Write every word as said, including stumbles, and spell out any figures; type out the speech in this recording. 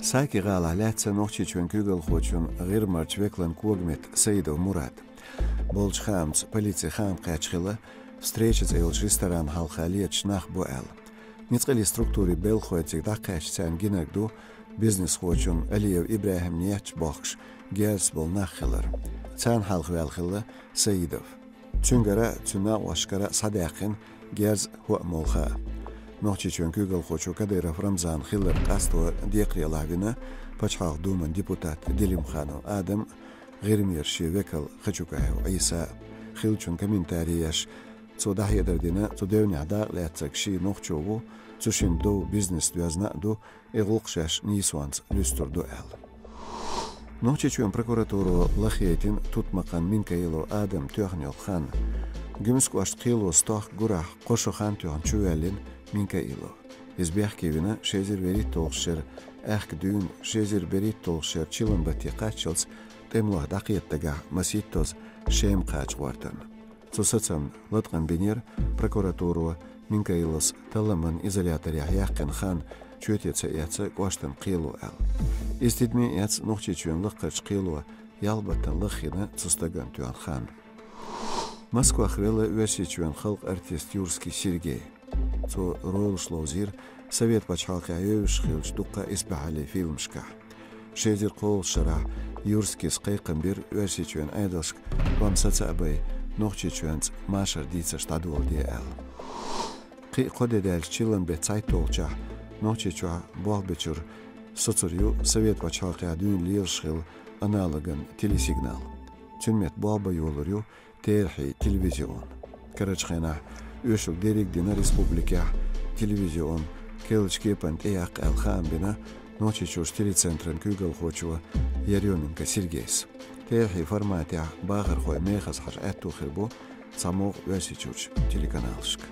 Саки-ГӀалахь лаьцна Нохчийчоьнан куьйгалхочун ГӀирмарчу векалан когаметта Саидов Мурад. Болчу хаамца, полицин хаам кхаьчна хилла встреча цӀе йолчу ресторан хьалха леташ нах бу аьлла. Ницкъаллин структурийн белхалой цига дӀакхаьчча, царна гинарг ду бизнесхочун Алиев ИбрахӀимна етташ бохкуш герзаца болу нах хилар. Царна хьалха ваьлла хилла Саидов. Цуьнгара а, цуьнан накъосташкара а схьадаьккхина герз хӀоъ молу хаа. Нохчийчоьнан куьйгалхочо Кадыров Рамзан хилларг къасто декхарийлахь вина Пачхьалкхан Думан депутат Делимханов Адам, ГӀирмера шен векал Хачукаев Ӏийса. Хиллачун комментари еш, цо дӀахьедар дина, цу девнехь дакъа лаьцнарг шен нохчо ву, цу шинна дов бизнес доьзна а ду, и гӀуллакх шаьш нийсонца луьстур ду аьлла. Нохчийчоьнан прокуратуро лахъяйтина Тутмакан Минкаилов Адамна тоьхна йолу хан. Гуьмсан кӀоштан кхело стохка гурахь кхо шо хан тоьхна чувоьллина Минкаилов. Иза бехке вина ши эзар вуьрхӀитталгӀачу шеран аьхка дуьйна, ши эзар берхӀитталгӀачу шеран чиллан батте кхаччалц тӀемалойх дӀакхета дагахь масийттазза Шема кхача гӀортарна. Цу сацамна латкъам бинера прокуратуро Минкаиловс талламан изоляторехь яьккхина хан чоте ца эцна кӀоштан кхело аьлла. Иза тидаме эцна Нохчийчоьнан лакхарчу кхело ялх баттана лаххийна цу стагана тоьхна хан. Москвахь велла Оьрсийчоьнан халкъан артист Юрский Сергей. Цо ролаш ловзийра Совет пачхьалкхехь евзаш хиллачу дуккха а исбаьхьаллин фильмашкахь. Ши эзар кхоалгӀачу шарахь Юрскийс кхайкхам бира Оьрсийчоьнан Ӏедалшка тӀом саца а бай, Нохчийчоьнца машар дийцарш дӀадоладе аьлла. Кхин а кхо де даьлча чиллан беттан цхьайтталгӀачохь Нохчийчохь болх бечуьра соцур ю Совет пачхьалкхехь дуьйна лелаш хилла аналоган телесигнал. Цуьнан метта болх бан йолур ю терахьийн телевизион. Карарчу хенахь оьшург дерриг а дина республикехь телевизион керлачу кепана тӀеяккха аьлла хаам бина Нохчийчуьрчу телецентран куьйгалхочо Ерёменко Сергейс. Терахьийн форматехь бахархой мехаза хьажа аьтту хир бу цхьамогӀа Оьрсийчуьрчу телеканалашка.